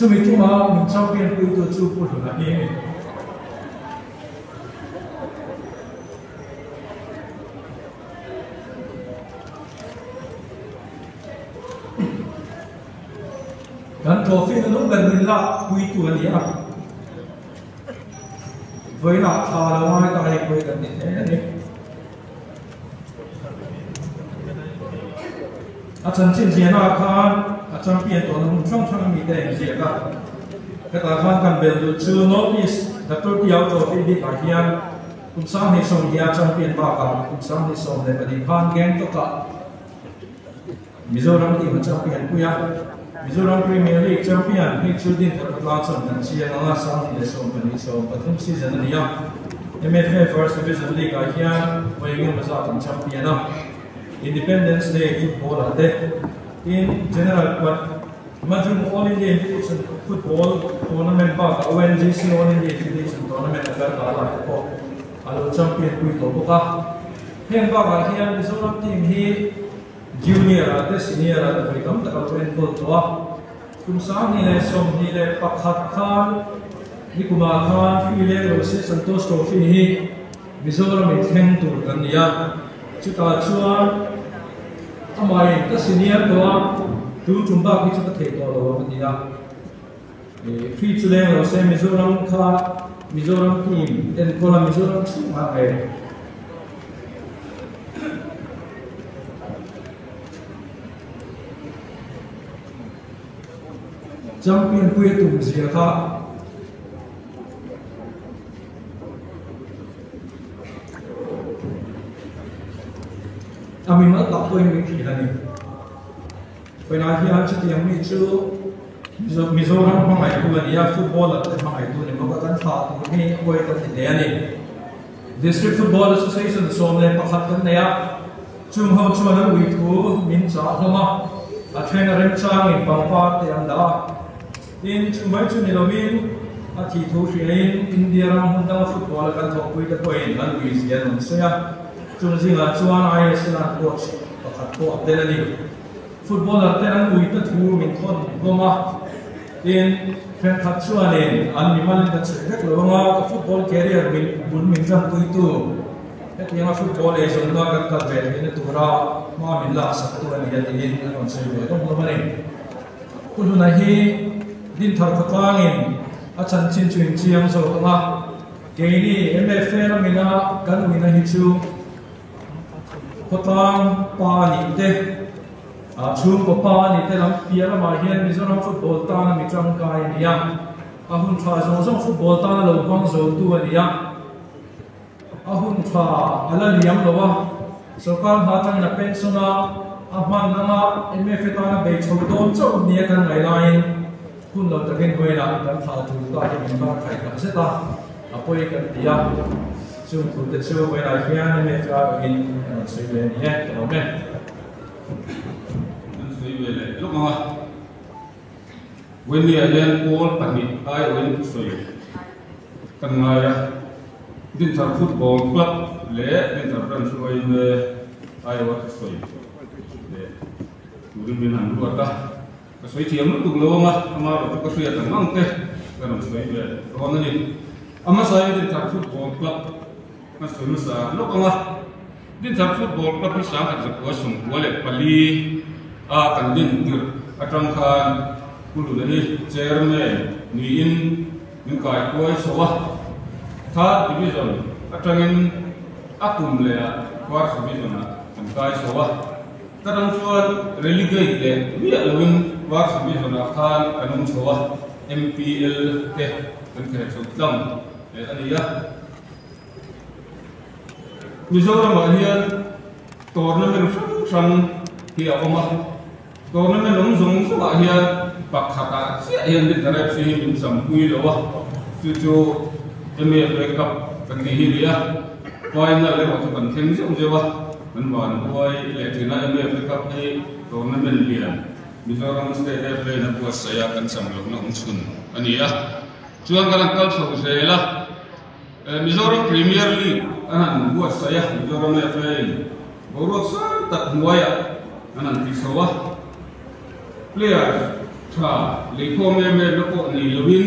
Chumi tuma min champion puitu chu Pu Hluna hi a ni. Kan trophy na nung ber min lak puitu a ni a. Vawiinah thla lo ngai ta hei pawh hi kan ti hle a ni. A chanchin ziahnaah khan a champion tawhna hmun hrang hrang ami te a inziak a. Hetah khan kan bel duh chu North East Doctor Tiau Trophy bikah hian kum 2020 a champion bakah kum 2024 khan Gangtok-ah Mizoram team a champion pui a. Mizoram Premier League champion hei chu din khat atla chuan kan chiang ang a, 2012 13 season a ni a. MFA First Division League ah hian vawi engemaw zat an champion a. Independence Day football ah te tin General Majum All India Invitation Football Tournament bakah ONGC All India Invitation Tournament a kal ta lai te pawh a lo champion pui tawh bawk a. Heng bakah hian Mizoram team hi Junior ah te senior ah te vawi tam tak a lo enkawl tawh a. Kum 2021 khan nikumah khan Free Leng Rose Santosh Trophy hi Mizoram in thleng tur kan ni a. Chutah chuan amahin ka senior tawh a, tun tum bak hi chu ka thei tawh lo ang a ti a. Free chu leng lo se Mizoram kha Mizoram team enkawl a Mizoram chhungah ngei. Champion pui a tum zia kha a mimal tak pawhin min hrilh a ni. Vawiinah hian chutiang mi chu Mizoram hmangaihtu a ni a, footballer te hmangaihtu a ni bawk a, kan thlah tur hi a pawi ka ti hle a ni. District Football Association 11 kan nei a, chung ho chuan an ui thu min chah hlawm a, a then a remchangin pangpar te an dah a. Tin, chu mai chu ni lovin a thih thu hriain India ram hmun danga football a kan thawhpui te pawhin an ui zia an rawn sawi a, chung zingah chuan ISL an coach pakhat pawh a tel a ni. Footballer ten an ui ta thu min thawn hlawm a, tin, thenkhat chuanin an mimal in kan sawi vek lo anga ka football career min bul min tanpuitu hetianga football eizawnna kan kal ve theihna tura hma min laksak tu a ni a tiin an rawn sawi ve hlawm hlawm a ni. Pu Hluna hi Dinthar khawtlangin a chanchin chu inchiang zawk anga keini MFA lamina kan uina hi chu Khawtlang pa nih te, chhungkaw pa nih te lam piah lamah hian Mizoram football tana mi tangkai a ni a, a hun tha zawng zawng football tana lo hmang zo tu a ni a, a hun tha a la liam lo a, sorkar hna atangin a pension a, a hman anga MFA tana bei chho dawn chauh nia kan ngaih laiin hun lo takin vawiinah kan thlah tur ta hi min bar khai tak zet a, a pawi kan ti a. Chung thu te chu vawiinah hian MFA angin an rawn sawi ve a ni e, ka lawm e. An sawi ve leh lawk ang a, Vawiinniah hian pawl pahnih aiawhin thusawi kan ngai a, Dinthar Football Club leh Dinthar Branch yma aiawa thusawi leh turin min han ruat a, ka sawi thiam lutuk lo ang a, amaherawhchu ka hriat ang ang te ka rawn sawi ve dawn a ni. A hmasa in Dinthar Football Club kan sawi hmasa lawk ang a, Dinthar Football Club hi 1994 a kan din tirh atang khan Pu Luna hi Chairman niin min kai kuai chho a, Third Division atangin a kum leh ah First Division ah kan kai chho a, ta tang chuan relegate leh miah loin First Division ah khan kan awm chho a, MPL te Kan kher chho tlang leh a ni a. Mizoramah hian tournament hrang hrang hi a awm a, tournament awm zawng zawngah hian pakhatah chiah hian Dinthar FC hi min champui lo a, chu chu MFA Cup kan tih hi a ni a, final erawh chu kan thleng zeuh zeuh a, kan vanbuai leh thin a, MFA Cup hi tournament lian. Mizoram State Airplane a buatsaih a kan cham lohna awm chhun a ni a, chuan kan han kal chho zel a, Mizoram Premier League an han buatsaih a, Mizoram Airplane boruak sang tak hnuaiah an han ti chho a, player. Tha leikhawm em em na pawh nei loin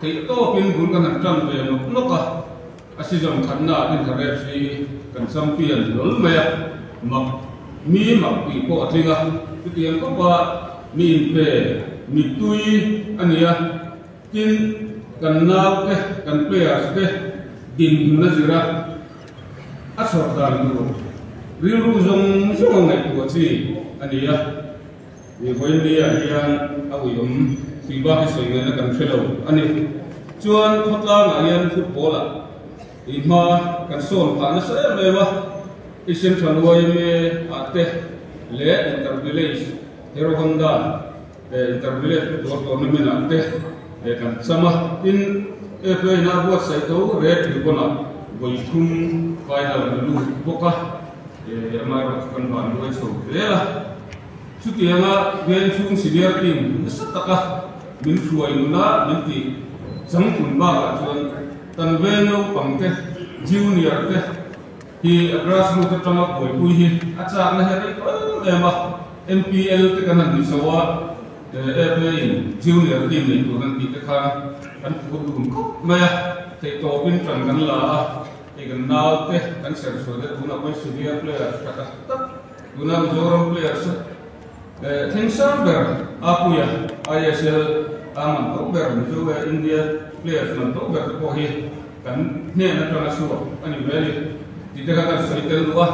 theihtawpin bul kan han tan ve nawk nawk a, a season khatna Dinthar FC kan champion hlawl mai a, mak mi mak tih pawh a tling a, chutiang khawpa mi inpe mittui a ni a, tin kan naute kan players te dinhmun a zir a, a chhawr dan tur rilru zawng zawng a ngaihtuah chi a ni a. Ni Vawiinliah hian a uiawm tih bak hi sawi ngaihna kan hre lo a ni. Chuan khawtlangah hian football ah i hma kan sawn phah nasa em em a, i Central yma ah te leh Inter Village Hero Honda Inter Village football tournament ah te kan cham a, tin FA in a buatsaih tho Red Ribbon ah vawi thum final kan lut bawk a, amaherawhchu kan vanduai chho zel a. Chutianga veng chhung senior team nasa taka min hruai nuna min tih changtlun bakah chuan kan veng naupangte, junior te hi a grassroot atanga buaipui hi a chakna hi a rei tawh em em a. MPL te kan han ti chho a, FA in junior team nei tur an tih te khan kan phur dun khawp mai a, theihtawpin tan kan la a, hei kan naute kan serchhuah te tunah pawhin senior player tha tak tak, Tuna Mizoram players thleng sang ber Apuia, ISL a man tawh ber Mizo leh India players man tawh ber te pawh hi kan hnen atanga chhuak a ni ve a ni tih te kha kan sawi tel duh a.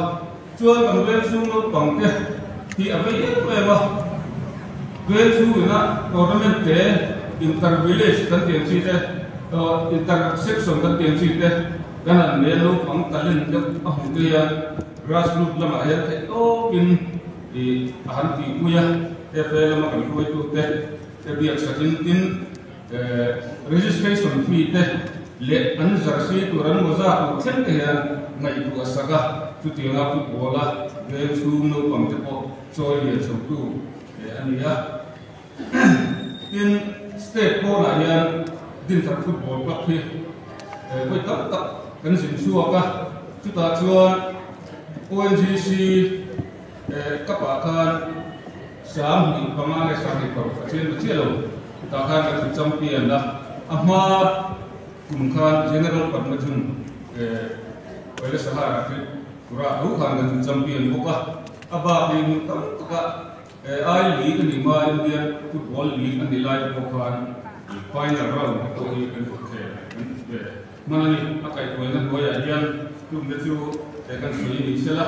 Chuan kan veng chhung naupang te hi a vei em em a, veng chhung ina tournament te inter village kan tih ang chi te, inter section kan tih ang chi te kan han nei a, naupang talent deuh a hmuh te hian Grassroot lamah hian theih tawkin ih a han tihpui a, FA lama kan hruaitute te biak sakin tin registration fee te leh an jersey tur an mawza tur thleng te hian ngaihtuah a sak a, chutianga football a veng chhung naupang te pawh chawi lian chhotu a ni a. Tin, state pawnah hian Dinthar Football Club hi vawi tam tak kan zin chhuak a, chutah chuan ONGC Cup-ah khan 25 leh 26 a chen ta chiah lo, chutah khan kan zu champion a, a hma kum khan General Padmajung Oile Sahara Tripura tho khan kan zu champion bawk a, a bakin tam takah He I League a ni hma Indian Football League a ni lai te pawh khan final round te pawh hi kan hmu thei kan hmu ve hman a ni. A kaihhruaina hnuaiah hian tum te chu he kan sawi ni sela,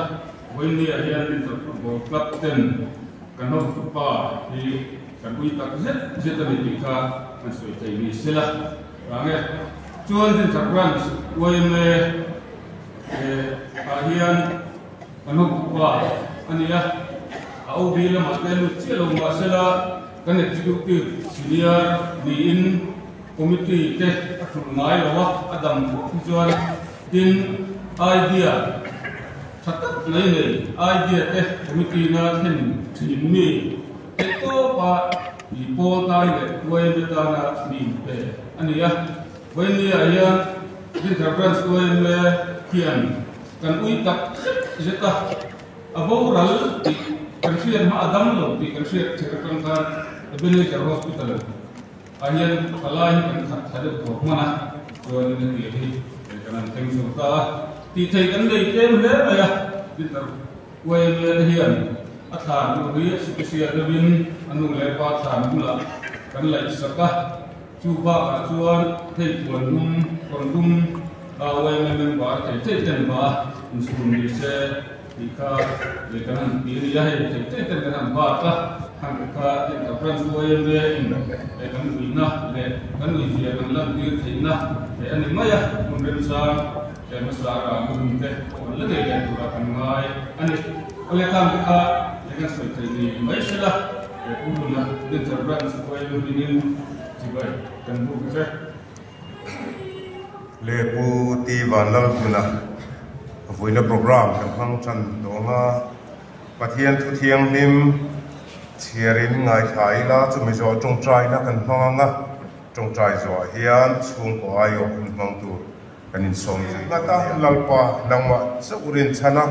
vawiinniah hian Inter Football Club ten kan hotu pa hi kan ui tak zet zet a ni tih kha kan sawi thei ni sela. Vang e. Chuan Dinthar Branch yma ah hian Kan hotu pa a ni a, a OB lamah te lut chiah lo mahsela kan executive senior niin committee te a hrulh ngai lo a, a dam phawt hi chuan tin idea tha tak mai nei idea te committee na thlen thin mi theih tawpa i pawl tan leh YMA tana mi inpe a ni a. Vawiinniah hian Dinthar Branch YMA hian Kan ui tak zet zet a, a boral tih kan hriat hma a dam lo tih kan hriat theih atang khan Ebenezer Hospital ah hian thalai hi kan khat thla deuh tawh hman a, chuanin hetiang hi kan han thleng chho ta a, tih theih kan nei tlem hle mai a, Dinthar YMA te hian a thlan tur hi special deuhin a nu leh pa thlan bulah kan laih sak a. Chu bakah chuan hei puan dum, kawr dum a yma member thei thei ten va inchhun ni se tih kha leh kan han ti a ni a, hei thei thei ten kan han bat a, khang te kha heng ka branch yma in leh kan uina leh kan uizia kan lantir theihna leh a ni mai a, hmun remchang leh hmasa rah hun te pawh kan la nei leh turah kan ngai a ni. Awle khang te kha leh kan sawi thei ni mai sela. He pu huna Dinthar Branch huai hmingin chibai kan buk che. Le Pu T Vanlalhmuna vuina program kan hmang tan dawn a, Pathian thu thianghlim chhiarin ngaithla ila chumi zawh tawngtaina kan hmang ang a, tawngtai zawhah hian chhungkaw aiawh hun hmang tur kan insawm zui ngat a, Lalpa nangmah chauh rinchhan a,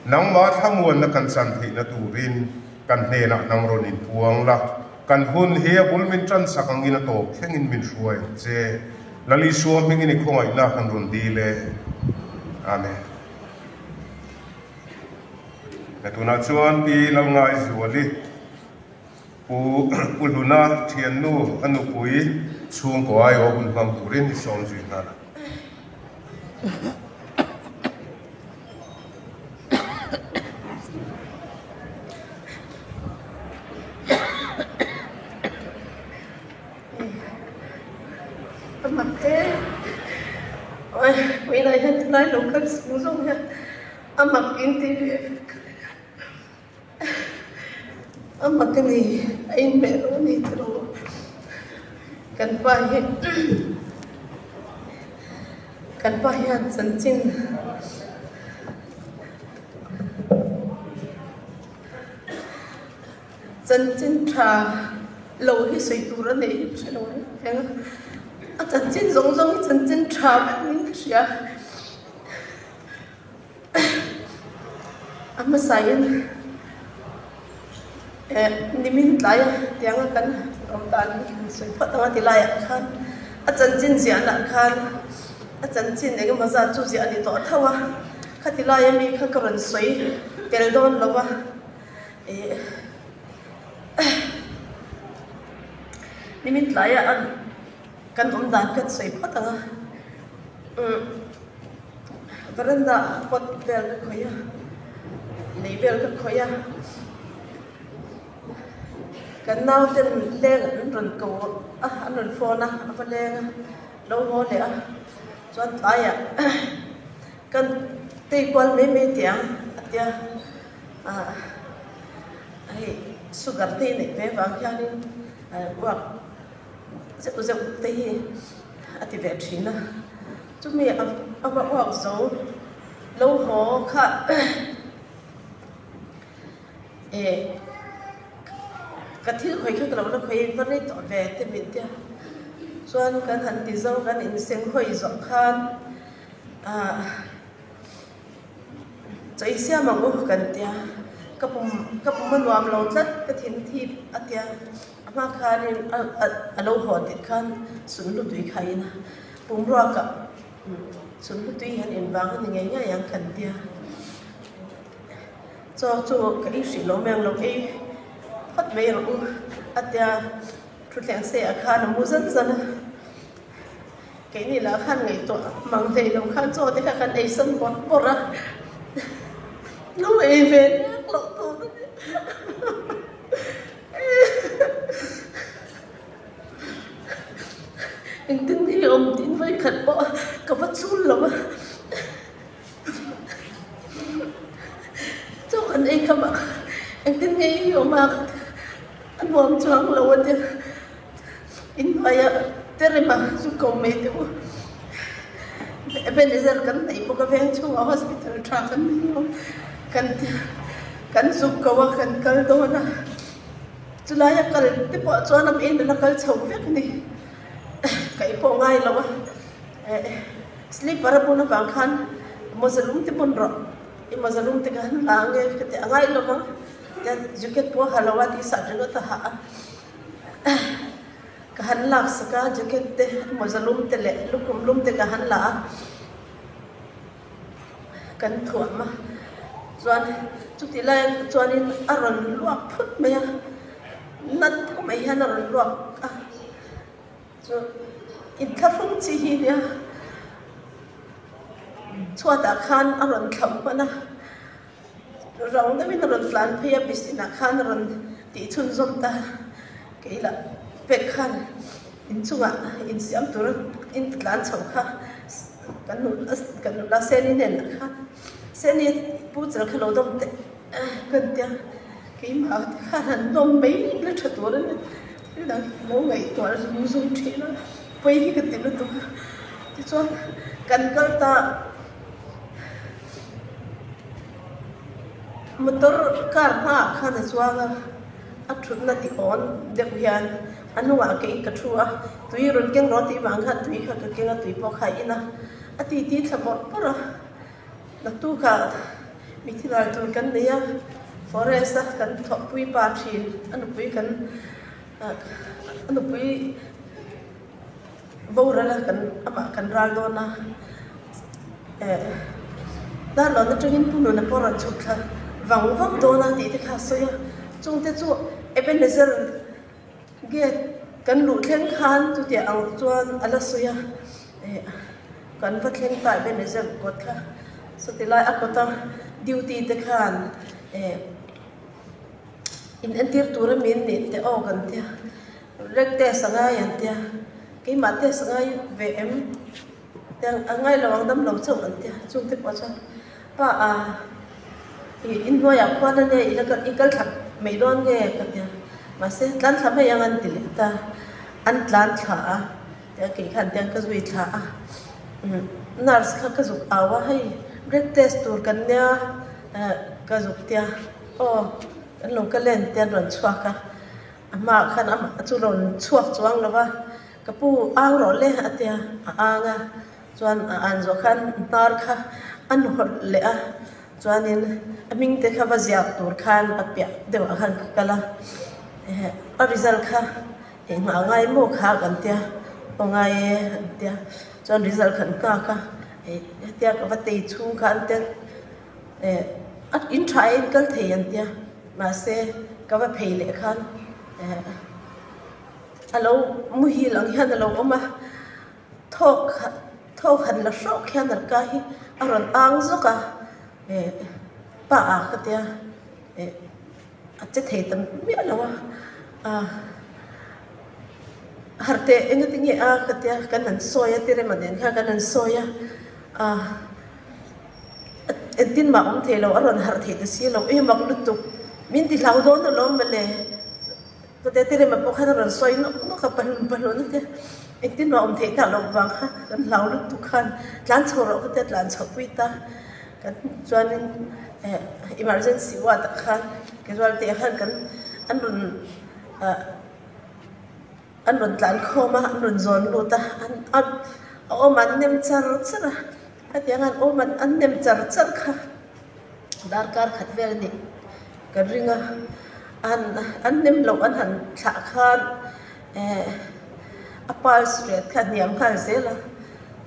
nangmah thlamuanna kan chan theihna turin Kan hnenah nang rawn inpuang la. Kan hun hi a bul min tan sak angin a tawp thlengin min hruai ang che. Lal Isua hmingin i khawngaihna kan rawn dil e. Amen. He tunah chuan Pi Lalngaizuali Pu Pu Hluna thiannu a nupui chhungkaw aiawh hun hmang turin i sawm zui nghal a. A mak e. Oi, vawiinah hian tunlai lo kal sung zawng hian a mak in ti ve vek. A mak a ni, a inhmeh lo a ni tiraw. Kan pa hi kan pa hian chanchin Chanchin tha lo hi sawi tur a neih hi ka hre lo reng reng a, a chanchin zawng zawng hi chanchin tha vek niin ka hria. A hmasain eh nimin tlaia tianga kan awm dan hi kan sawi phawt ang a ti laiah khan a chanchin ziahna khan a chanchin eng emaw zat chu ziah a ni tawh tho a, khati laia mi kha ka rawn sawi tel dawn lo a. Eh nimin tlaiah an kan awm dan kan sawi phawt ang a umm veranda ah pot vel ka khawih a lei vel ka khawih a kan nauten leng an rawn ko a an rawn phone a a va leng a lo haw leh a chuan tlaiah kan tei kual mai mai teh ang a tia. Ah hei sugar te hi neih ve vang hianin uak zeuh zeuh te hi a ti ve thin a, chumi a va uak zo lo haw kha eh ka thil khawi kha ka lo la khawi va rei tawh ve te min tia chuan kan han ti zo kan inseng hawi zawh khan ah. Chawi siam ang u kan tia, ka pum ka pum a nuam lo tlat ka thin thip a tia, a hma khanin a lo haw tih khan sunhlu tui kha in a, pumruakah sunhlu tui hian invang a ni ngei ngei ang kan tia, chaw chu ka ei hrih lo mai ang lo ei phawt mai rawh u a tia, thutthleng se ah khan a mu zan zan a. Keini lah khan ngaihtuah mang hlei lo khan chaw te kha kan ei san bawrh bawrh a, lo ei ve nek loh tur a ni. Engtin nge awm tiin vawikhat pawh ka va chul lo a, chaw kan ei kham a, engtin nge i awm a, a nuam chuang lo a tia. Inhnuaia Terema chu ko mai teh u. Ebenezer kan neih bawk a veng chhungah hospital tha kan nei lo. Kan kan zuk ko a kan kal dawn a. Chulaia kal te pawh chuan a main a kal chho vek a ni. Kaih pawh ngai lo a. Sleeper a bun avang khan mawza lum te bun rawh. I mawza lum te kha han la ang e ka ti a ngai lo vang. Jacket pawh a ha lo a tih sat ringawt a ha a. Ka han lak sak a, jacket te mawza lum te leh lukhum lum te ka han la a, kan thuam a, chuan chutih lai chuanin a rawn luak phut mai a, nat deuh mai hian a rawn luak a, chu inthlahrung chi hi nia chhuatah khan a rawn thlauh hman a. Rang deuhin a rawn tlan phei a, piscine ah khan a rawn tih chhunzawm ta. Kei lah pek khan inchungah insiam tura in tlan chho kha kan nu kan nula Seni hnenah khan Seni pu chal kha lo dawm teh kan tia keimah te khan han dawm mai la tha tur a ni. Thil dang hi ka lo ngaihtuah zung zung thin a, pawi hi ka ti lutuk a. Tichuan kan kal ta. Motor car hmaah khan a chuang a, a thutna ti awn deuh hian a hnungah kei ka thu a, tui rawn keng rawh tih vang khan tui kha ka keng a, tui pawh kha a in a, a ti ti thla bawrh bawrh a, naktukah mitthi ral tur kan nei a, forest a kan thawhpui pa thin a nupui kan. A nupui boral a kan amah kan ral dawn a eh Darlawn atangin Pu Nuna pawh rawn chhuk thla vang vang dawn a tih te kha a sawi a, chungte chu Ebenezer gate kan luh thleng khan chutiang ang chuan a la sawi a eh kan va thleng ta Ebenezer kawt kha sawti lai a kawta duty te khan eh. In entir tur a min nih teh aw kan tia, Red test a ngai an tia, keimah test a ngai ve em te a ngai lo ang dam lo chauh an tia, chungte pawh chuan pa a ih inhnuaiah khuan a nia i la i kal thla mai dawn nge ka tia, mahse tlan thla mai ang an ti leh ta, an tlan thla a tia kei khan tiang ka zui thla a, nurse kha ka zuk au a hei red test tur kan nia ka zuk tia. Aw, kan lo ka len te an rawn chhuak a, a hmaah khan amah chu rawn chhuak chuang lo va, ka pu ang rawh le a tia, a ang a, chuan a an zawh khan hnar kha a nuhawlh leh a, chuanin a hming te kha va ziak tur khan a piah deuhah khan ka kal a, a result kha engmah a ngai maw kha kan tia, aw ngai e an tia, chuan result kha an nghak a, hetia ka va tei chhung kha an tia. Eh, a in tha e in kal thei an tia, mahse ka va phei leh khan eh a lo muhil ang hian a lo awm a, thawk thawk han la hrawk hian a ka hi a rawn ang zawk a, eh pa ah ka tia eh a che thei ta miah lo a, ah harh teh engati nge a ka tia kan han sawi a tirema nen khan kan han sawi a, ah. Engtin mah awm thei lo, a rawn harh theih ta si lo. I mak lutuk, min ti hlau dawn alawm mawle. Ka tete rema pawh khan a rawn sawi nawk nawk a, pahlun pahlun a tia. Engtin mah awm theih tak loh vang khan kan hlau lutuk khan tlan chho rawh ka tia tlan chho pui ta. Kan chuanin eh emergency ward ah khan casualty ah khan kan an rawn ah an rawn tlan khawm a, an rawn zawn lut a, an a awm an nem char char a. Hetiang an awm an an nem char char kha darkar khat vel a nih ka ring a, an an nem loh an han thlah khan eh a pulse rate kha a hniam nghal zel a,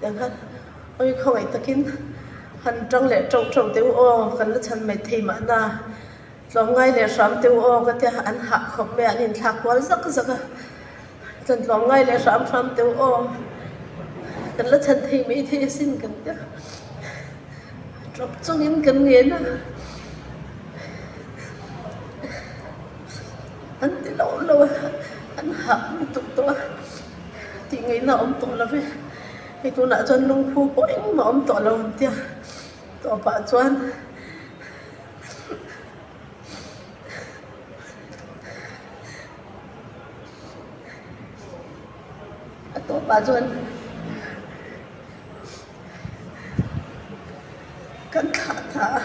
tiang khan awi khawngaih takin han tang leh teuh teuh teh u aw kan la chhan mai thei mahna tlawmngai leh hram teh u aw ka tia an hah khawp mai a an inthlak kual zak zak a. Kan tlawmngai leh hram hram teuh aw. Kan la chhan thei mai thei asin kan tia. Tawp chungin kan ngen a. An ti lo lo a, an hah lutuk tawh a. Tih ngaihna a awm tawh lo ve. Hei tunah chuan lungphu pawh engmah a awm tawh lo an tia. Tawpah chuan. A tawpah chuan kan thlah ta a,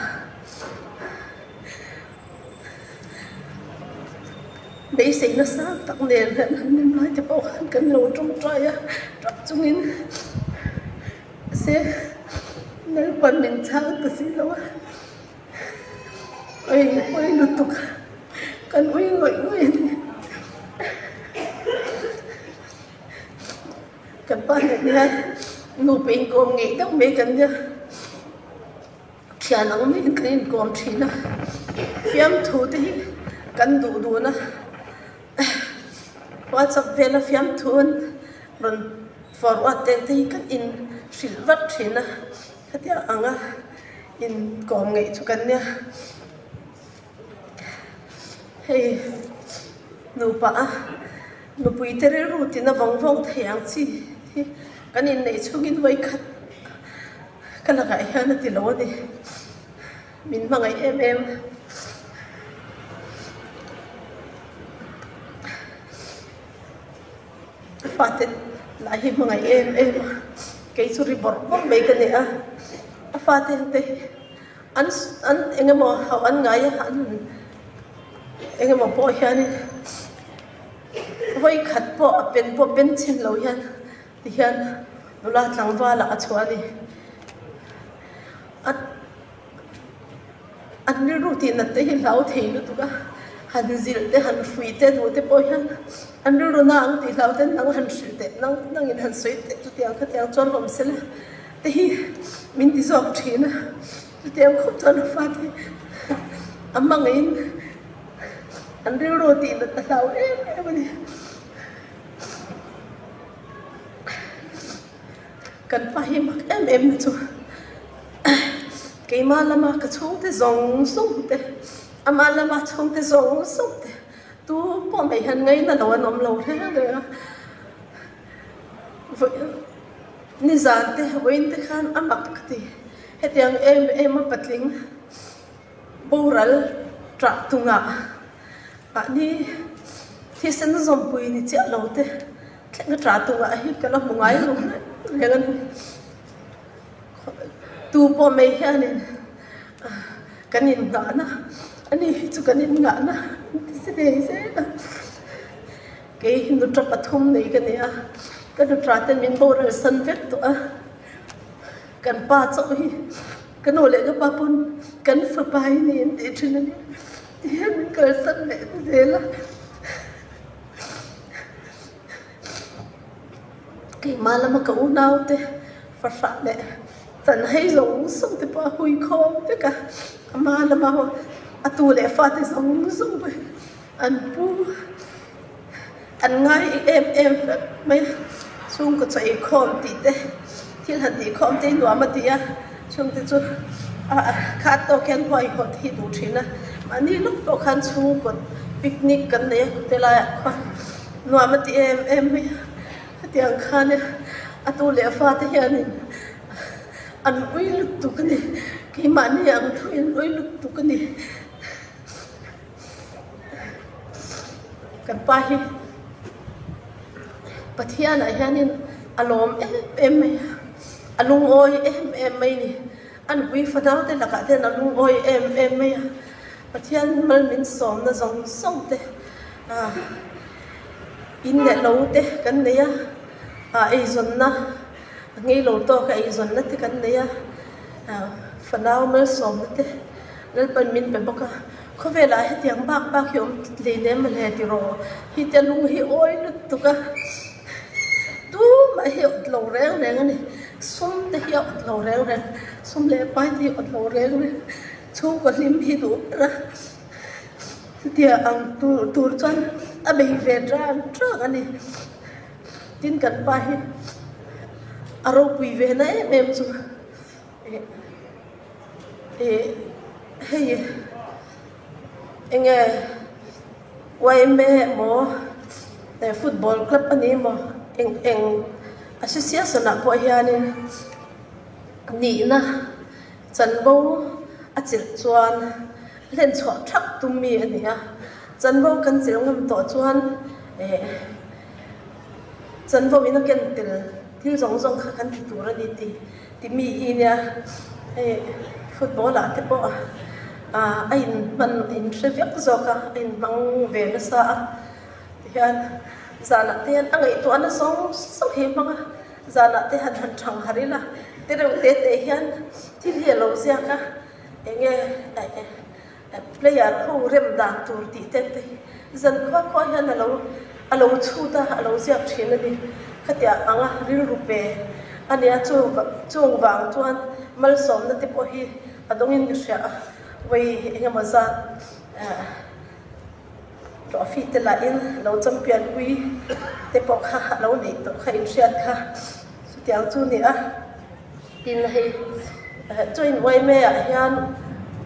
beisei nasa tak nen hian han nem lai te pawh khan kan lo tawngtai a, tap chungin mahse Lalpan min chhang ta si lo a. Ui ui lutuk kan ui ngawih ngawih a ni. Kan pa nen hian nupa inkawm ngeih deuh mai kan nia. Thian ang maiin kan inkawm thin a, fiamthu te hi kan duh dun a. WhatsApp vela fiamthu an rawn forward te te hi kan inhrilh vat thin a. Khatia anga inkawm ngeih chu kan nia. Hei nupa a nupui te rilru tina vawng vawng thei ang chi hi kan inneih chhungin vawikhat ka lakah hian a ti lo a ni. Min hmangaih em em. Ka fate lah hi hmangaih em em a, kei chu ri bawrh bawrh mai ka ni a, a fate te hi an an eng emaw hauh an ngai a, an eng emaw pawh hianin vawi khat pawh a pen pawh pen chhin lo hian tihian nula tlangval ah a chhuah a ni. A an rilru tih nat te hi hlau thei lutuk a. Han zilh te han fuih te duh te pawh hian an rilru na ang tih hlau ten nang han hrilh teh nang nangin han sawi teh chutiang khatiang chuan hlawm sela te hi min ti zawk thin a, chutiang khawp chuan a fate a hmangaihin an rilru tih nat a hlau em em a ni. Kan pa hi mak em em na chu keimah lama ka chhungte zawng zawng te amah lama chhungte zawng zawng te tu pawh mai hian ngaina lo an awm lo reng reng a nizan te vawiin te khan a mak ka ti hetiang em em a patling boral ṭah tungah mahni thisen zawmpui ni chiah lo te. Thleng a ṭah tungah hi ka la hmu ngai lo reng a ni. Tu pawh mai hianin kan innghahna a ni hi chu kan innghahna an ti si ve zel a. Kei hi nuṭa pathum nei ka ni a, ka nuṭa te min boral san vek tawh a. Kan pa chauh hi ka nu leh ka pa pawn kan fapa hi ni an tih ṭhin a ni. Tihian min kalsan leh ta zel a. Keimah lama ka unaute fahrah leh chan hei zawng zawng te pawh a hui khawm vek a, ama lama a tu leh fate zawng zawng pawh hi an pu an ngai em em vek mai a, chhungkaw chaw eikhawm tih te thil han tih khawm te hi nuam a ti a, chhungte chu kha tawk hian huaihawt hi duh thin a, mahni lawk pawh khan chhungkaw picnic kan nei a kute laiah khuan nuam a ti em em mai a, hetiang khan a tu leh fate hianin an ui lutuk a ni, keimahni ang thuin ui lutuk a ni. Kan pa hi Pathianah hianin a lawm em em mai a, a lungawi em em mai a ni. A nupui fanaute lakah te hian a lungawi em em mai a, Pathian mal min sawmna zawng zawng te ah in leh lo te kan nei a, ah eizawnna ngei lo tawka eizawnna te kan nei a, ah fanau malsawmna te. Lalpan min pe bawk a, khawvelah hetiang bak bak hi awm hleinem a hle tiraw? Hi te lung hi awi lutuk a, tumah hi a awt lo reng reng a ni. Sum te hi a awt lo reng reng, sum leh pai te hi a awt lo reng reng, chhungkaw hlim hi duh ber a, chutia ang tur chuan a bei ve ṭang ṭang a ni. Tin kan pa hi a ropui ve na em em chu. Ih hei enge yma emaw football club a ni emaw eng eng association ah pawh hianin nihna chanvo a chilh chuan hlen chhuah thap tum mi a ni a chanvo kan chilh ngam tawh chuan ih chanvo in a ken tel thil zawng zawng kha kan ti tur a ni tih. Ti mi hi nia hei football ah te pawh ah a in hman in hre vek zawk a a in hmang ve nasa a tihian zanah te hian a ngaihtuahna zawng zawng hi a hmang a zanah te han han thang harh ila te reuh te te hian thil hi a lo ziak a eng nge player ho rem dan tur tih te te hi zan khua khua hian a lo a lo chhut a a lo ziak thin a ni khatiang anga rilru pe a nia chu chung vang chuan malsawmna te pawh hi a dawngin ka hria a vawi engemaw zat eh trophy te lahin lo champion pui te pawh kha a lo neih tawh kha inhriat kha chutiang chu a ni a. Tin hei chaw in uai mai ah hian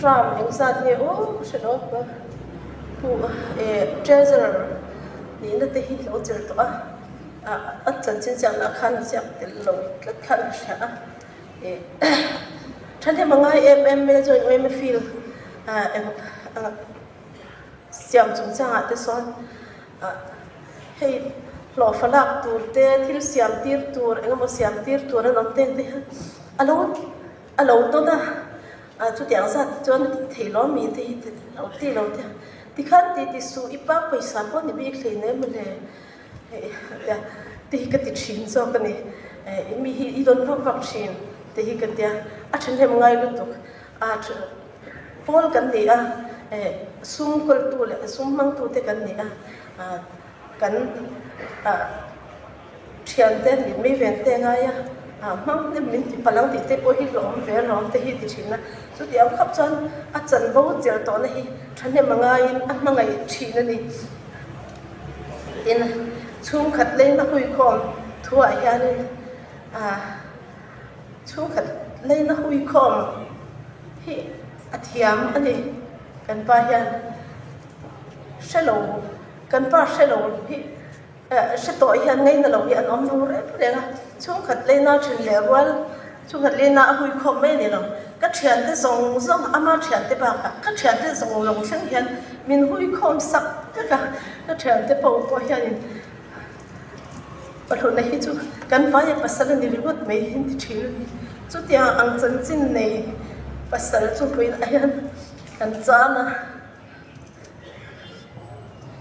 tram eng zat nge aw ka hre lo a pu eh treasurer nihna te hi lo chel tawh a a chanchin chiah lah khan ziak tel lo tlat khan ka hria a eh thahnem a ngai em em mai a chaw in uai mai field ah eng siam chungchangah te sawn ah hei hlawhfa lak tur te thil siam tir tur eng emaw siam tir tur an awm te ang te hian a lo a lo tawn a ah chutiang zat te chuan a tih theih lo ami te hi lo ti lo te tikhan ti ti suh i pa pawisa pawh ni bik hlei nem mawle hei te hi ka ti thin zawk a ni eh mi hi i dawn vak vak thin te hi ka tia a thahnem ngai lutuk a Pawl kan ni a, Sum kawltu leh sum hmangtute kan ni a, kan thiante leh mi vente ngai a, hmang hnem min ti palh ang tih te pawh hi hlawm ve alawm te hi ti thin a. Chutiang khawp chuan a chanvo chelh tawhna hi thahnem a ngaiin a hmangaih thin a ni. Tin, chhungkhat leina huikhawm thuah hianin chhungkhat leina huikhawm hi a thiam a ni. Kan pa hian hre lo, kan pa hre lo hi hre tawh hian ngaina lo hi an awm lo reng reng a. Chhungkhat leina thin leh rual, chhungkhat leina a hui khawm mai a ni lo. Ka thiante zawng zawng, ama thiante bakah ka thiante zawng zawng thleng hian min hui khawm sak vek a. Ka thiante pawh pawh hianin Pahluna hi chu kan vaia pasal a ni ringawt mai hi an ti thin a ni. Chutiang ang chanchin nei pasal chu vawiinah hian kan chan a,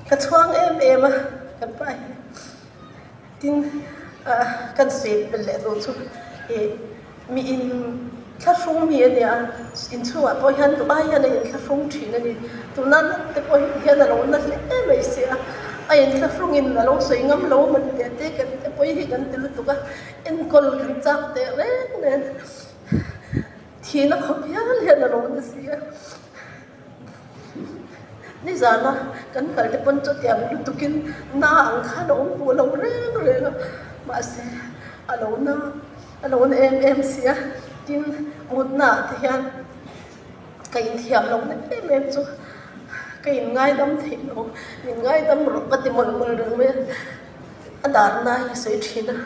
ka chhuang em em a kan pa hi. Tin, kan sawi belh leh duh chu ih mi in thlahrung mi a nia, inchhungah pawh hian duh ai hian a inthlahrung thin a ni. Tuna te pawh hian a lo na hle mai si a, a inthlahrungin a lo sawi ngam lo a mawni teh te kan te pawh hi kan ti lutuk a, enkawl kan chak teh reng nen thihna khawp hial hian a lo na si a. Nizana kan kal te pawn chutiang lutukin na ang khan a awm hmuh lo reng reng a, mahse a lo na a lo na em em si a, tin mutna ah te hian ka inthiam lo na em em chu ka inngaidam theih lo, min ngaidam rawh ka ti mawlh mawlh reng mai a, a darna hi sawi thin a.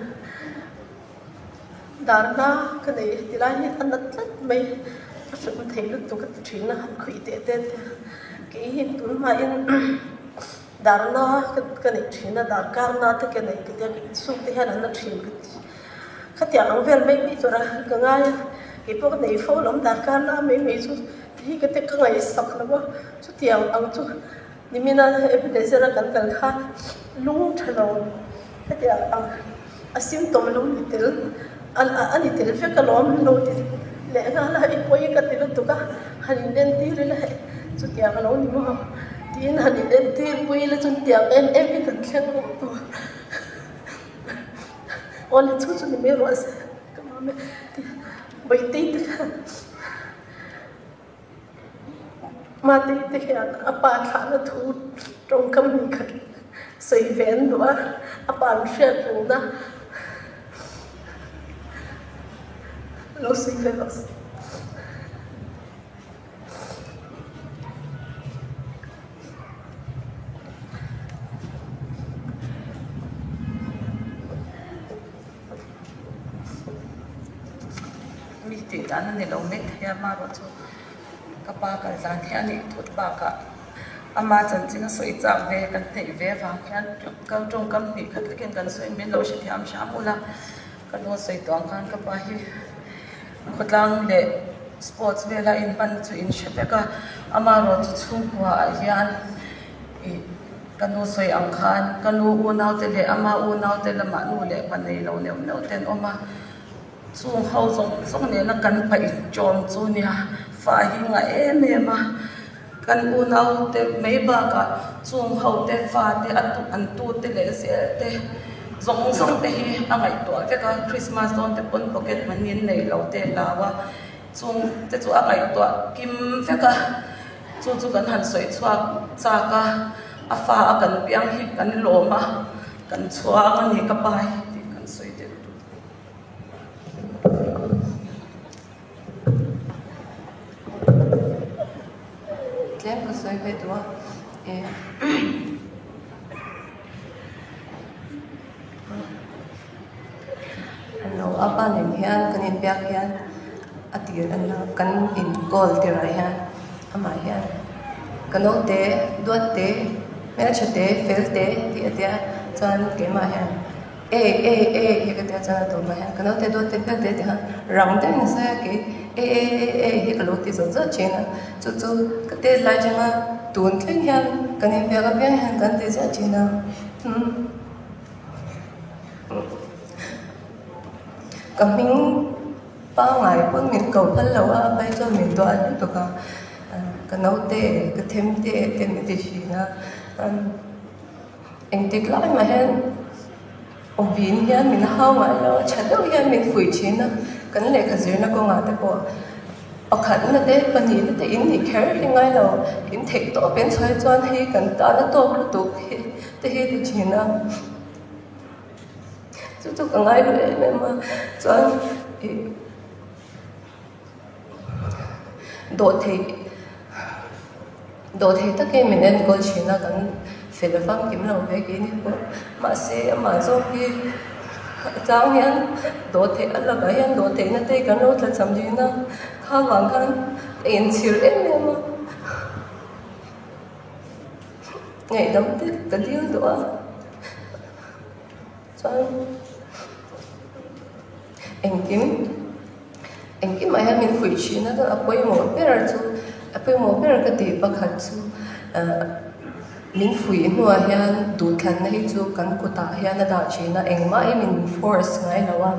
Darna ka nei ti lai hi a na tlat mai, a hrilh thei lutuk a ti thin a, han khawih teh teh te kei hi tun hmain darna ka neih thin a, darkarna te ka nei ka tia ka insuk te hian a na thin ka ti, khatiang ang vel mai mai tura ka ngai a, keipawh ka nei fo lawm darkarna mai mai chu hi ka te ka ngaihsak lo a, chutiang ang chu nimina Ebenezer a kan kal khan lung tha lo hetiang ang. A symptom lo ni tel a ni tel vek alawm lo ti leh nghal a, i pawi ka ti lutuk a, han in entir ila hei chutiang a lo ni maw tiin han in entir pui ila chuan tiang em em hi kan thleng lo tur aw le chu chu ni mai rawh se ka mam e Bawihtei te khan Matei te hian a pa thlahna thu tawngkam ni khat sawi ve an duh a, a pa an hriat rengna lo sawi ve rawh se. Mi tih dan a ni lo mai thei a, amaherawhchu ka pa kal dan hi a nih thut bakah ama chanchin a sawi chak ve kan hneih ve avang hian kal tawngkam hnih khat lekin kan sawi min lo hrethiam hram ula ka nu a sawi tawh ang khan ka pa hi khawtlang leh sports vela inhman chu in hre vek a, amaherawhchu chhungkua ah hian ih. Ka nu sawi ang khan ka nu unaute leh ama unaute lamah nu leh pa nei lo neuh neuh te an awm a, chung ho zawng zawng nena kan paih ṭawm chu nia fa hi ngah em em a, kan unaute mai bakah chung ho te fa te a an tute leh zel te zawng zawng te hi a ngaihtuah vek a, Christmas dawn te pawn pocket money an nei lo te hlau a, chung te chu a ngaihtuah kim vek a. Chu chu kan han sawi chhuak chak a, a fa a kan piang hi kan lawm a, kan chhuang a ni ka pa hi tih kan sawi deuh duh. Tlem ka sawi ve duh a, e Ano a pa nen hian kan inbiak hian a tir a na kan in call tirah hian amah hian ka naute duat te hmeltha te fel te tih a tia chuan keimah hian e e e hi ka tia chuan a tawpah hian ka naute duat te fel te tih khan rang deuhin a sawi a kei e e e e hi ka lo ti zawt zawt thin a chu chu ka tet lai atanga tun thleng hian kan inbiak apiang hian kan ti ziah thin a. Ka hming pangngai pawn min ko phal lo a, pai chuan min duah lutuk a. Ka naute, ka themte te min ti thin a. Engtik lai mah hian awm hian min hau ngai lo a, tha deuh hian min fuih thin a. Kan lehkha zirna kawngah te pawh pakhatna te pahnihna te in nih kher hi ngai lo. In theih tawp in chhuai chuan hei kan tan a tawk lutuk hi te hi ti thin a. Chu chu ka ngai duh em em a, chuan ih dawhthei dawhthei takin min enkawl thin a kan fel famkim lo ve kei ni pawh mahse amah zawk hi a chang hian dawhtheih a lakah hian dawhtheihna te kan lo tla cham thin a kha vang khan ka inchhir em em a ngaihdam te ka dil duh a. Chuan engkim engkimah hian min fuih thin a, chuan a pawimawh ber chu a pawimawh ber ka tih pakhat chu ahh min fuih hnuah hian duhthlanna hi chu kan kutah hian a dah thin a, engmah hi min force ngai lo a,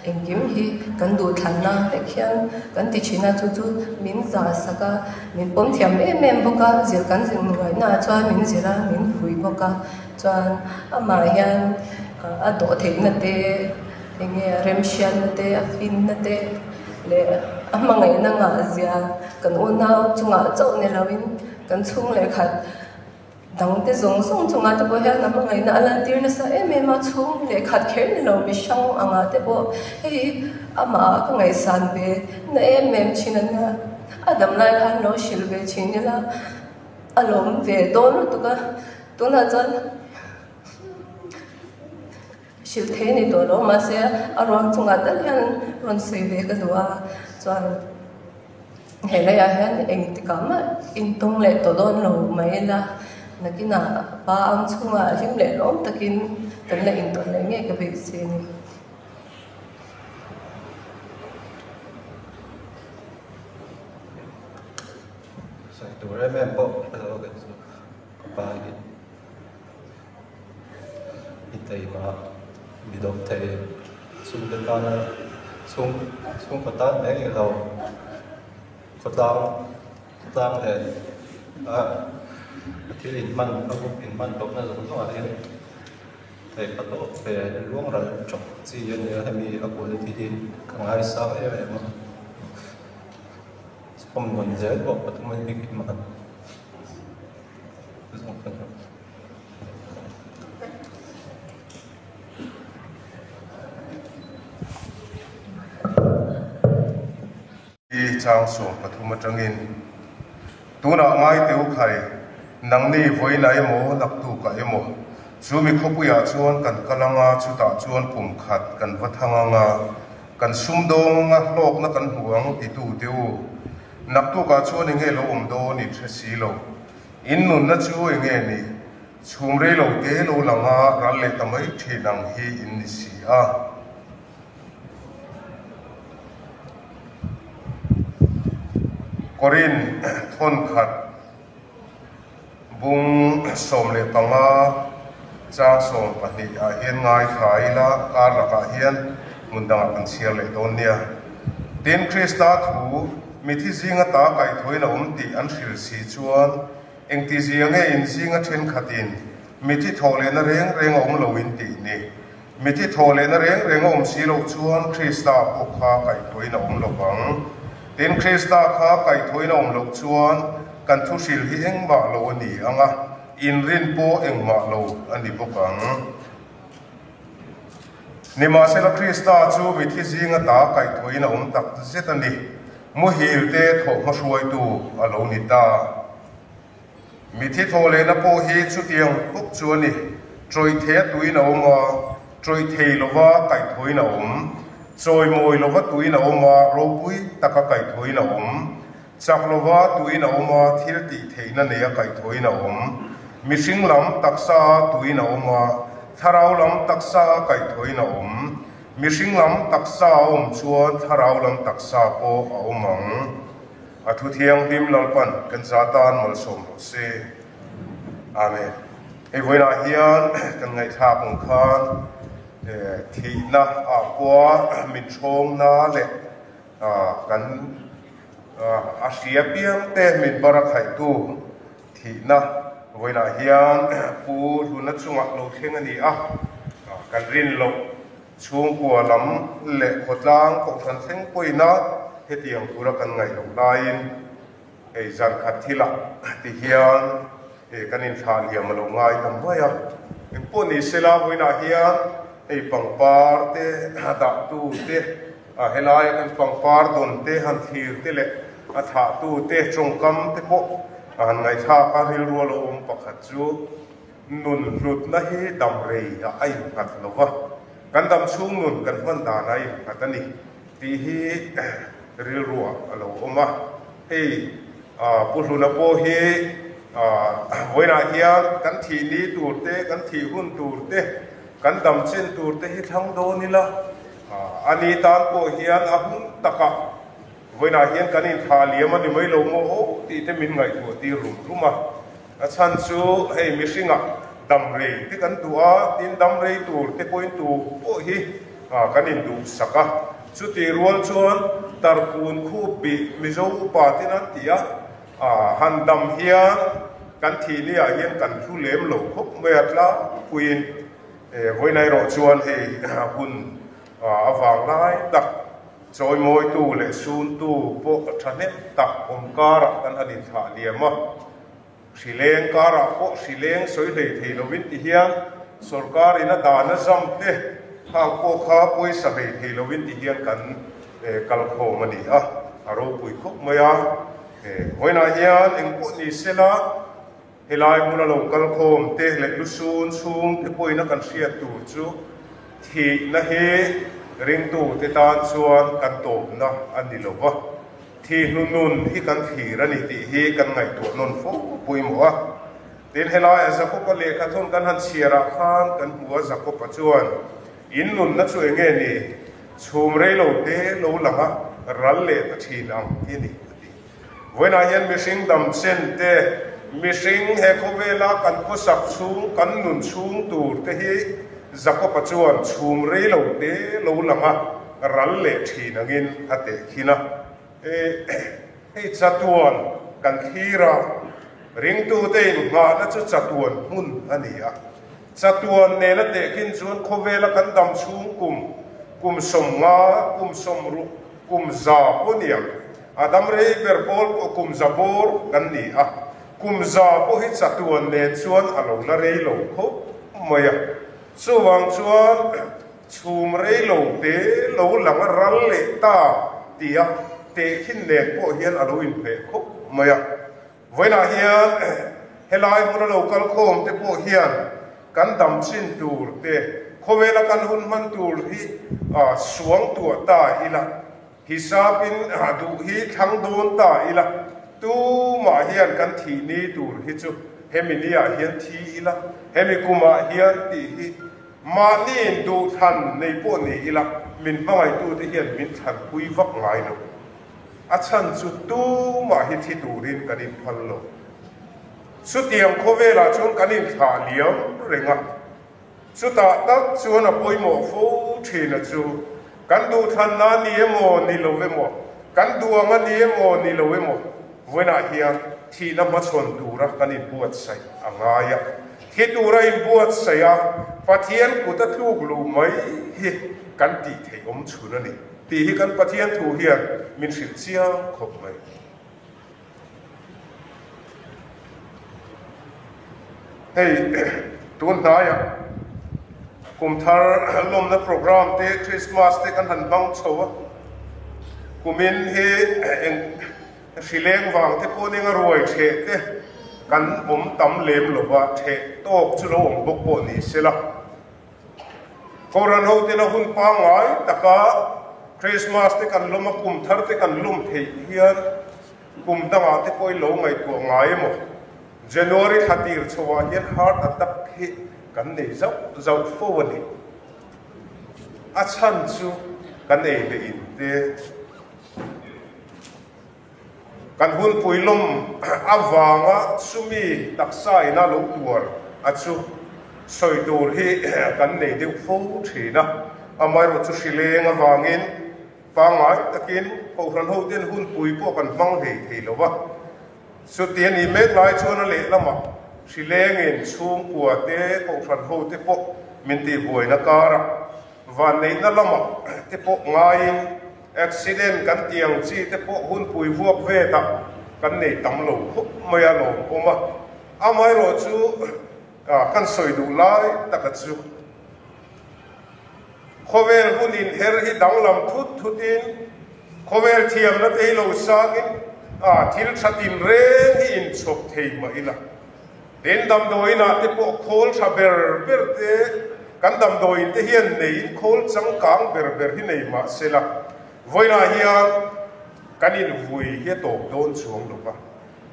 engkim hi kan duhthlanna vek hian kan ti thin a, chu chu min zah sak a, min pawm thiam em em bawk a, zir kan zir ngaihnaah chuan min zir a, min fuih bawk a. Chuan amah hian a dawh theihna te, eng nge a remhriatna te, a finna te leh a hmangaihna ngah zia kan unau chungah chauh ni loin kan chhung leh khat dang te zawng zawng chungah te pawh hian a hmangaihna a lantir nasa em em a, chhung leh khat kher ni lo mihrang angah te pawh hei amah ka ngaihsan ve na em em thin a nia, a dam lai khan lo hrilh ve thin ila a lawm ve dawn lutuk a. Tunah chuan hrilh thei a ni tawh lo mahse a ruang chungah tal hian rawn sawi ve ka duh a chuan he leiah hian engtikah mah intawng leh tawh dawn lo mai ila nakinah pa ang chhungah hlim leh lawm takin kan la intawn leh ngei ka beisei a ni. Sawi tur em em pawh ka lo ka chu. Ka pa hi i taima mi dawm thei chhungte tana chhung chhungkaw tan mai ni lo khawtlang khawtlang leh a thil inhman a group inhman tawpna zawng zawng ah hian theihpa tawp ve luang ral chawp chi a nia hemi a quality hi ka ngaisang em em a chhawm nawn zel pawh ka tum a ni bik em a. I chang 13 atangin tunah ngai teu khai nangni vawiin ah emaw naktuk ah emaw chu mi khawpuiah chuan kan kal anga chutah chuan kum khat kan va thang anga kan sumdawng anga hlawkna kan hmu ang titu teu Naktukah chuan enge lo awm dawn in hre si lo. In nunna chu enge ni? Chhum rei lo te lo lang a, ral leh ta mai thin ang hi in ni si a. Korin thawn khat bung 15 chang 12 ah hian ngaithla ila kar lakah hian hmun dangah kan chhiar leh dawn nia. Tin, Krista thu mithi zinga ta kaihthawin a awm tih an hrilh si chuan engtizia nge in zinga thenkhatin mithi thawh lehna reng reng a awm lo in tih ni? Mithi thawh lehna reng reng a awm si loh chuan Krista pawh kha kaihthawhin a awm lo vang. Tin, Krista kha kaihthawhin a awm loh chuan kan thuhril hi engmah lo a ni ang a, inrin pawh engmah lo a ni bawk ang. Nimahsela, Krista chu mithi zinga ta kaihthawhin a awm tak zet a ni. Muhil te thawhhma hruaitu a lo ni ta. Mithi thaw lehna pawh hi chutiang bawk chu a ni. Tawih thei a tuin a awm a, tawih thei lova kaihthawhin a awm. Chawimawi lova tuin a awm a, ropui taka kaihthawhin a awm. Chak lova tuin a awm a, thil tih theihna neia kaihthawhin a awm. Mihring lam taksa a tuin a awm a, thlarau lam taksa a kaihthawhin a awm. Mihring lam taksa a awm chuan thlarau lam taksa pawh a awm ang. A thu thianghlim Lalpan kan za tan malsawm rawh se. Amen. Hei vawiinah hian kan ngaihthlak ang khan thihna ah pawha min hrawmna leh kan A hria piang te min barakhaihtu thihna vawiinah hian Pu Hluna chungah lo thleng a ni a, kan rin loh chhungkua lam leh khawtlang kohhran thleng pawhin a hetiang tura kan ngaih loh laiin hei zan khat thilah ti hian kan inthlah liam a lo ngai ta mai a. Engpawh ni sela vawiinah hian hei pangpar te dahtu te A helaia kan pangpar dawn te han thlir te leh a thlahtu te tawngkam te pawh a han ngaihthlak a, rilru a lo awm pakhat chu nun hlutna hi dam rei ah a innghat lo va, kan dam chhung nun kan hman dan a innghat a ni tih hi rilru ah a lo awm a. Hei Pu Hluna pawh hi vawiinah hian kan thih ni tur te, kan thih hun tur te, kan dam chin tur te hi thlang dawn ila, A ni tan pawh hian a hun takah vawiinah hian kan inthlah liam a ni mai lo maw aw tih te min ngaihtuah tir rum rum a. A chhan chu hei mihringah dam rei te kan duh a, tin dam rei tur te pawhin tu pawh hi kan induhsak a. Chutih rual chuan tarkun khup bih Mizo upa ten an ti a, han dam hian kan thih ni ah hian kan thu lem lo khawp mai a tlangpuiin. Vawiin erawh chuan hei hun avang lai tak chawimawitu leh suntu pawh thahnem tak awm karah kan han inthlah liam a. Hrileng karah pawh hrileng sawi hlei thei lovin ti hian sorkarin a dan a zam te khang pawh kha pawisa hlei thei lovin ti hian kan kalkhawm a ni a, a ropui khawp mai a. Vawiinah hian engpawh ni sela, Helai hmuna lo kal khawm te leh lusun chhung te pawhin a kan hriat tur chu thihna hi ringtu te tan chuan kan tawpna a ni lo va, thihnu nun hi kan thlir a ni tih hi kan ngaihtuah nawn fo pawimawh a. Tin, helaia Jakob-a lehkha thun kan han chhiarah khan kan hmu a, Jakob-a chuan, In nunna chu enge ni? Chhum rei lo te lo lang a, ral leh ta thin ang ti a ni, a ti. Vawiinah hian mihring dam chen te, mihring he khawvela kan khawsak chhung, kan nun chhung tur te hi Jakob-a chuan chhum rei lo te lo lang a, ral leh thin angin a tehkhin a. Hei chatuan kan thlir a, ringtute inngahna chu chatuan hmun a ni a. Chatuan nena tehkhin chuan khawvela kan dam chhung kum, kum 50, kum 60, kum 100 pawh niang, a dam rei ber pawl pawh kum 100 bawr kan ni a, kum 100 pawh hi chatuan nen chuan a lo la rei lo khawp mai a. Chuvang chuan chhum rei lo te lo lang a ral leh ta tia tehkhin nen pawh hian a lo inhmeh khawp mai a. Vawiinah hian helai hmuna lo kal khawm te pawh hian kan dam chin tur te, khawvela kan hun hman tur hi suang tuah ta ila, hisapin duh hi thlang dawn ta ila, tumah hian kan thih ni tur hi chu hemi niah hian thi ila, hemi kumah hian tih hi mahniin duhthlan nei pawh ni ila, min hmangaihtute hian min thlanpui vak ngai lo. A chhan chu tumah hi thi turin kan inphal lo. Chutiang khawvelah chuan kan inthlah liam reng a, chutah tak chuan a pawimawh fo thin a chu kan duhthlanna a ni emaw ni lo emaw, kan duh ang a ni emaw ni lo emaw, vawiinah hian thihna hmachhawn tura kan inbuatsaih a ngai a. Thi tura inbuatsaih a, Pathian kut a tluk luh mai hi kan tih theih awm chhun a ni. Tih hi kan Pathian thu hian min hrilh chiang khawp mai. Hei tun hnaiah kum thar lawmna program te Christmas te kan han hmang chho a, kumin hi eng hrileng vang te pawh ning a ruai theh te kan awm tam lem lova theh tawk chu lo awm bawk pawh ni sela. Kohhran ho tena hun pangngai taka Christmas te kan lawm a, kum thar te kan lawm theih hian kum dangah te pawhin lo ngaihtuah ngai emaw? January thla tir chhoah hian heart attack hi kan nei zauh zauh fo a ni. A chhan chu kan ei leh in te. Kan hunpui lawm avanga chumi taksa ina lo tuar a chu sawi tur hi kan nei deuh fo thin a, amaherawhchu hrileng avangin pangngai takin. Kohhran hoten hunpui pawh kan hmang hlei thei lo va. Chuti a nih mek lai chuan a lehlamah hrilengin chhungkua te, kohhran hote pawh min tihbuaina karah vanneihna lamah te pawh ngaiin accident kan tih ang chi te pawh hunpui vuak vetah kan nei tam lo khawp mai a lawmawm a. Amaherawhchu kan sawi duh lai taka chu Khawvel hun inher hi danglam thut thutin, khawvel thiamna te hi lo sangin a thil tha tinreng hi inchhawp thei mah ila. Tin, damdawiinah te pawh khawl tha ber ber te, kan damdawiin te hian neiin khawl changkang ber ber hi nei mah sela, vawiinah hian kan invui hi a tawp dawn chuang lo va.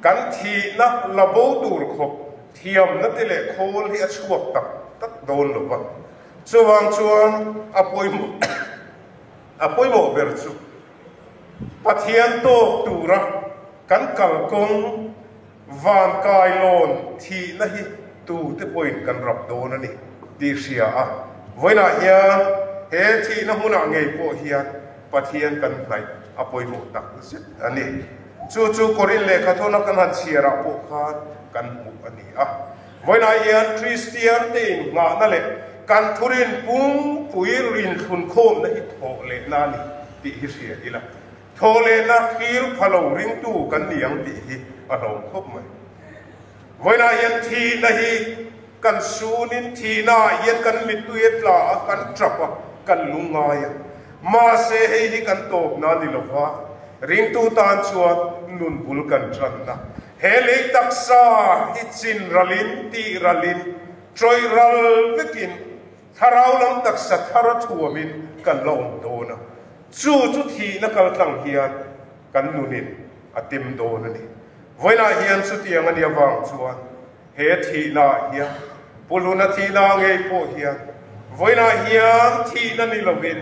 Kan thihna la bo tur khawp thiamna te leh khawl hi a chhuak tak tak dawn lo va. Chuvang chuan a pawimawh a pawimawh ber chu Pathian tawk tura kan kalkawng van kailawn thihna hi tute pawhin kan rap dawn a ni tih hria a. Vawiinah hian he thihna hmunah ngei pawh hian Pathian kan hnaih a pawimawh tak zet a ni. Chu chu Korin lehkhathawna kan han chhiarah pawh khan kan hmuh a ni a. Vawiinah hian Kristian te inghahna leh kan thurin pungpui rinthlunkhawmna hi thawh lehna a ni tih hi hria ila. Thawh lehna thlir pha lo ringtu kan ni ang tih hi a hlawm khawp mai. Vawiinah hian thihna hi kan sunin thihnaah hian kan mittui a tla a, kan tap a, kan lungngai a. Mahse hei hi kan tawpna a ni lova, ringtu tan chuan nun bul kan tanna. He lei taksa hi chin ralin, tih ralin, tawih ral vekin, thlarau lam taksa thar a thuamin kan la awm dawn a. Chu chu thihna kaltlang hian kan nunin a tem dawn a ni. Vawiinah hian chutiang a nih avang chuan he thihnaah hian, Pulhuna thihna ngei pawh hian vawiinah hian thihna ni lovin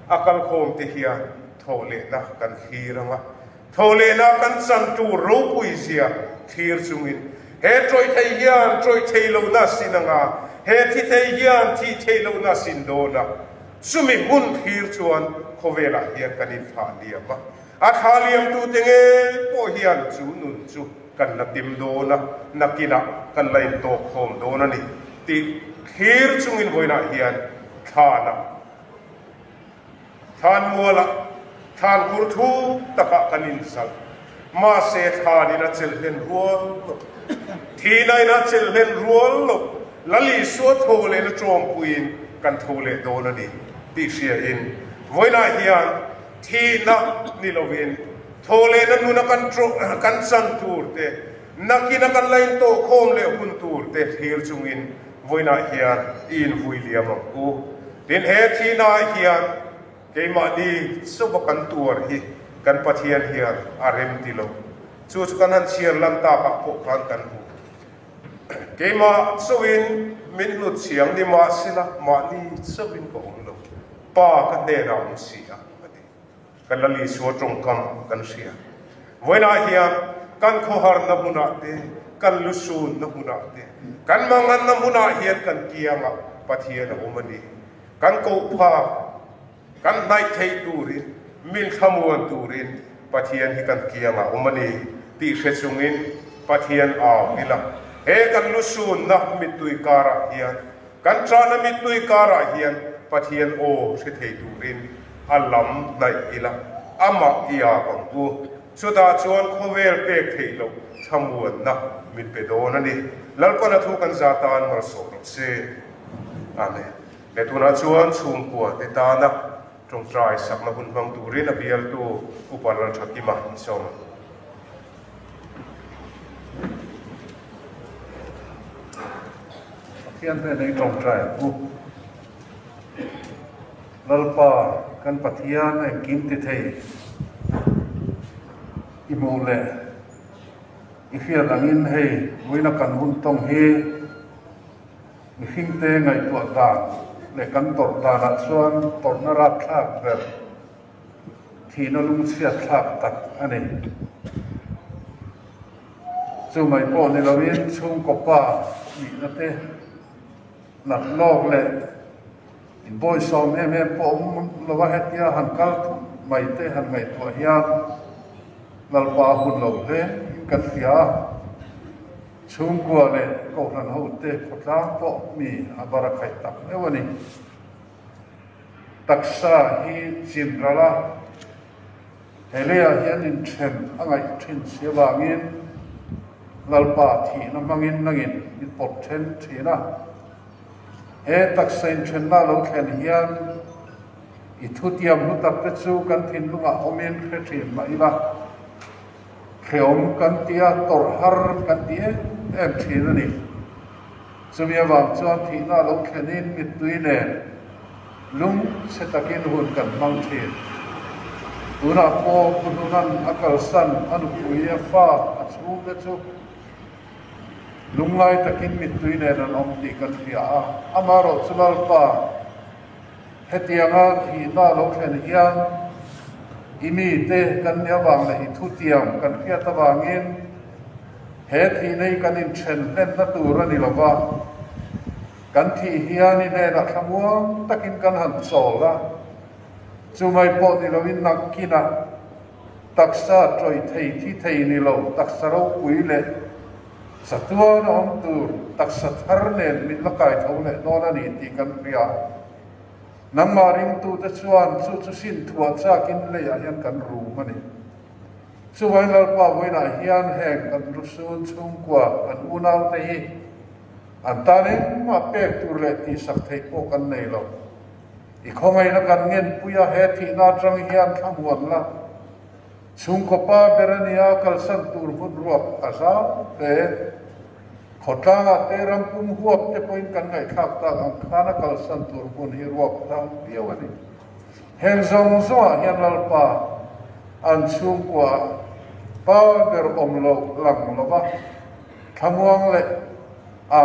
a kalkhawmte hian thawhlehna kan thlir ang a. Thawhlehna kan chan tur ropui zia thlir chungin he tawih thei hian tawih thei lohna sin anga, he thi thei hian thih theih lohna sin dawn a, chumi hun thlir chuan khawvelah hian kan inthlah liam a, a thlah liamtute ngei pawh hian chu nun chu kan la tim dawn a, nakinah kan la intawk khawm dawn a ni tih thlir chungin vawiinah hian thlanah Thlan mualah thlan kur thuk takah kan inzalh. Mahse thlanin a chelh hlen rual lo. Thihna in a chelh hlen rual lo. Lal Isua tho leh na tawngpuiin kan tho leh dawn a ni tih hriain vawiinah hian thihna ni lovin tho lehna nuna kan kan chan tur te, nakina kan la intawhkhawm leh hun tur te thlir chungin vawiinah hian i invui liam ang u. Tin, he thihnaah hian keimahni chauha kan tuar hi kan Pathian hian a rem ti lo. Chu chu kan han chhiar lan takah pawh khan kan hmu. Keimah chauhin min hlut chiang ni mahsela mahni chauhin ka awm lo. Pa ka hnenah awm si a, a ti. Kan Lal Isua tawngkam kan hria. Vawiinah hian kan khawharna hmunah te, kan lusunna hmunah te, kan manganna hmunah hian kan kiangah Pathian a awm a ni. Kan kohpa, kan hnaih theih turin, min thlamuan turin Pathian hi kan kiangah a awm a ni tih hre chungin Pathian au ila. He kan lusunna mittui karah hian Kan chahna mittui karah hian Pathian aw hre thei turin a lam hnaih ila, amah i ap ang u. Chutah chuan khawvel pek theih loh thlamuanna min pe dawn a ni. Lalpana thu kan za tan malsawm rawh se. Amen. He tunah chuan chhungkua te tana tawngtai sakna hun hmang turin a bialtu Upa Lalthakima i sawm ang. Pathian hnena i tawngtai ang u. Lalpa kan Pathian engkim ti thei i hmuh leh i hriat angin hei vawiina kan hun tawng hi mihringte ngaihtuah dan leh kan tawrh danah chuan tawrhna rapthlak ber Thihna lungchhiat thlak tak a ni. Chu mai pawh ni loin chhungkaw pa nihna te, nat lawk leh inbawihsawm em em pawh awm lova hetia han kal thut mai te han ngaihtuah hian Lalpa a hun lo hle in kan hria a. Chhungkua leh Kohhran hote khawtlang pawh mi a bar a khaih tak meuh a ni. Taksa hi chin ral a, he leiah hian inthen a ngaih thin si avangin Lalpa thihna hmangin nangin min pawt then thin a. He taksa inthenna lo thlen hian i thutiam hlu tak te chu kan thinlungah awmin hre thin mah ila, hreawm kan tia tawrh har kan ti em em thin a ni. Chumi avang chuan thihna lo thlenin mittui nen lung chhe takin hun kan hmang thin. Tunah pawh Pu Hnunan a kalsan a nupui a fa a chhungte chu Lungngai takin mittui nen an awm tih kan hria a, amaherawh chu Lalpa, hetianga thihna lo thlen hian i mite kan nih avang leh i thutiam kan hriat avangin he thihna hi kan inthen hlenna tur a ni lo va, kan thih hian i hnenah thlamuang takin kan han chawl a, chumai pawh ni loin nakkinah Taksa tawih thei thi thei ni lo, taksa ropui leh chatuan a awm tur taksa thar nen min la kai tho leh dawn a ni tih kan hria. Nangmah ringtute chuan chu chu sin thuah chakin leiah hian kan rum a ni. Chuvangin Lalpa vawiinah hian heng kan lusun chhungkua kan unaute hi an tan engmah pek tur leh tihsak theih pawh kan nei lo. I khawngaihna kan ngenpui a, he thihna atang hian thlamuan la. Chhungkaw pa ber a nia, kalsan tur hmun ruak a zau hle. Khawtlangah te ram pum huap te pawhin kan ngaihthlak tak ang khan a kalsan tur hmun hi ruak zau viau a ni. Heng zawng zawngah hian Lalpa an chhungkua pa ber awm loh lang lova thlamuang leh a.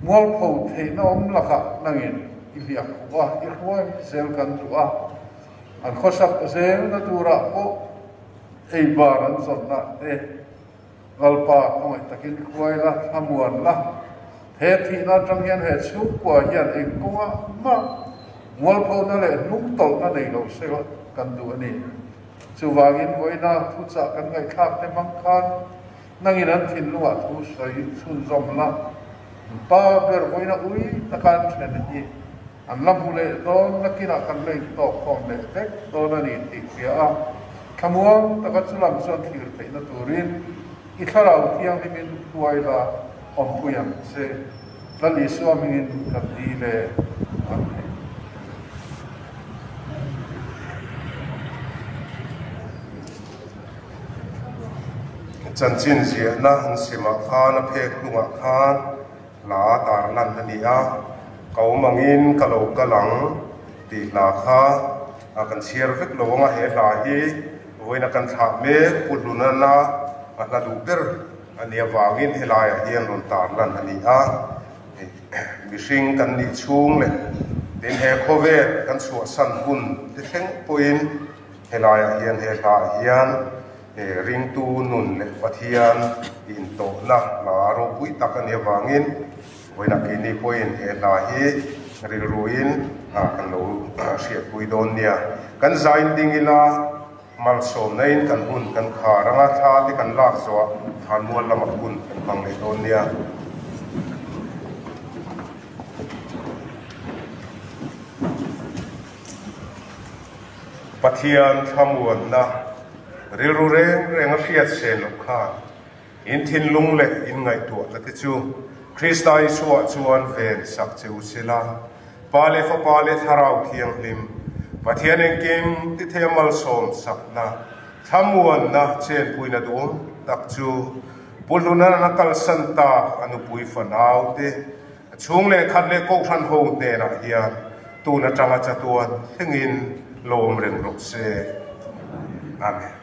Mualpho theihna awm lakah nangin i hliah khuh a, i hruai zel kan duh a. An khawsak zelna turah pawh ei bar an zawnna te Lalpa khawngaih takin hruai la, thlamuan la. He thihna atang hian he chhungkua hian eng kawngah mah mualphona leh hnungtawlhna nei lo se kan duh a ni. Chuvangin vawiina thuchah kan ngaihthlak te hmang khan Nangin an thinlungah thu sawi chhunzawm la, pa ber vawiina ui taka an then hi an la hmu leh dawn, nakinah kan la intawk khawm leh vek dawn a ni tih hria a, thlamuang taka chulam chuan thlir theihna turin i thlarau thianghlimin hruai la awmpui ang che. Lal Isua hmingin kan dil e. Amen. Chanchin ziahna an simah khan a phek hnungah khan hla tar lan a ni a, Ka awm angin ka lo kal ang tih hla kha kan chhiar vek lo ang a, he hla hi vawiina kan thlah mek Pu Hlunana a hla duh ber a nih avangin helaiah hian rawn tar lan a ni a, mihring kan nih chhung leh tin he khawvel kan chhuahsan hun te thleng pawhin Helaiah hian he hlaah hian ringtu nun leh Pathian intawhna hla ropui tak a nih avangin vawiinah keini pawhin he hla hi rilruin kan lo hriatpui dawn nia. Kan zain ding ila malsawmnain kan hun kan khar anga thla te kan lak zawhah thanmual lamah hun kan hmang leh dawn nia. Pathian thlamuanna rilru reng reng a hriat sen loh khan in thinlung leh in ngaihtuahna te chu Krista Isuaah chuan ven sak che u sela, Pa leh Fapa leh Thlarau Thianghlim, Pathian engkim tithei a malsawm sakna, thlamuanna chenpuina duhawm tak chu Pu Hluna'n a kalsan tak a nupui fanau te, A chhung leh khat leh Kohhran ho hnenah hian tun atanga chatuan thlengin lawm reng rawh se. Amen.